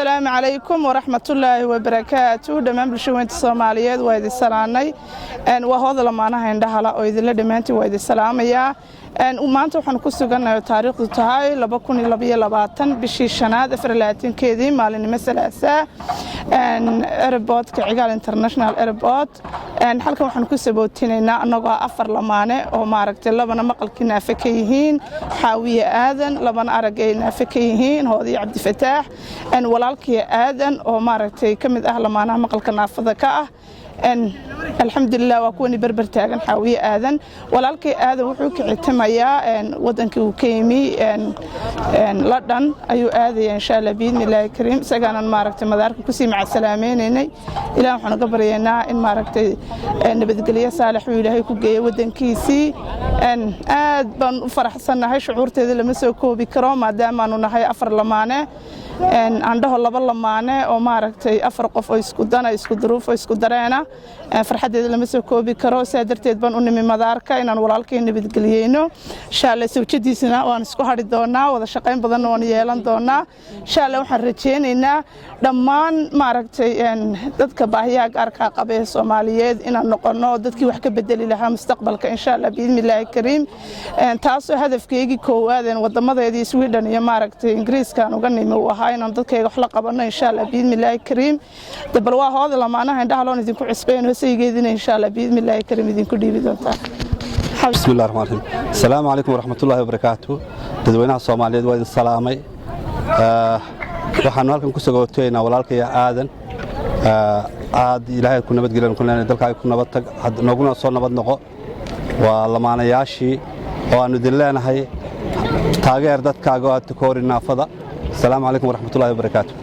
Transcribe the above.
Asalaamu calaykum waraxmatullaahi wabarakaatu. Dhammaan bulshaweynta Soomaaliyeed waa idin salaanay. Waa hooda lamaanaha indhahala oo idinla dhammaantiin waa idin salaamayaa. Maanta waxaan ku sugannahay oo taariikhdu tahay 2022 bishii shanaad 24-keedii, maalinimo Salaasaa, airportka Cigaal International Airport. Halkan waxaan ku sabootinaynaa annagoo afar lamaane oo maaragtay labana maqalkii naafe ka yihiin, Xaawiye Aadan, labana aragay naafe ka yihiin, Hoodiyo Cabdifataax, walaalkii Aadan oo maaragtay ka mid ah lamaanaha maqalka naafada ka ah. Alxamdulilah, waa kuwani berber taagan Xaawiye Aadan. Walaalkii Aadan wuxuu kicitimayaa wadankii uu ka yimi, Ladhan ayuu aadaya, insha Allah biidni illaahi kariim. Isagaanan maaragtay madaarka kusii macasalaamaynaynay. Ilaah waxaan uga baryaynaa in maaragtay nabadgelyo saalax uu Ilaahay ku geeyo wadankiisii. Aad baan u faraxsannahay, shucuurteeda lama soo koobi karo, maadaamaanu nahay afar lamaane, andhaho laba lamaane oo maaragtay afar qof oo isku dana, isku duruuf oo isku dareena. Farxaddeeda lama soo koobi karo. Sidaa darteed baan u nimi madaarka inaan walaalkay nabadgeliyeyno, insha Allah. Sawjadiisana waan isku hadhi doonaa, wada shaqayn badanna waan yeelan doonaa, insha Allah. Waxaan rajaynaynaa dhammaan maaragtay dadka baahiyaha gaarkaa qaba ee Soomaaliyeed inaan noqono dadkii wax ka bedeli lahaa mustaqbalka, insha Allah biidni illaahi kariim. Taasoo hadafkeygii koowaadeen wadamadeedii Sweden iyo maaragtay Ingiriiskaan uga nimi uu ahaa inaan dadkayga wax la qabano, insha Allah biidni illaahi kariim. Bal waa hooda lamaanaha indhaha loon idinku cusbayn, hosaygeedina insha Allah biidni illaahi kariim idinku dhiibi doontaa. Bismi illah raxmaan raxiim. Asalaamu calaykum waraxmatullaahi wabarakaatu. Dadweynaha Soomaaliyeed waa idin salaamay. Waxaanu halkan ku sagootaynaa walaalkaya Aadan. Aad Ilaahay ku nabadgelyan ku leenahay, dalkaaga ku nabad tag, nooguna soo nabad noqo. Waa lamaanayaashii oo aannu idin leenahay taageer dadkaaga oo aad takoori naafada. Asalaamu calaykum waraxmatullahi wabarakaatu.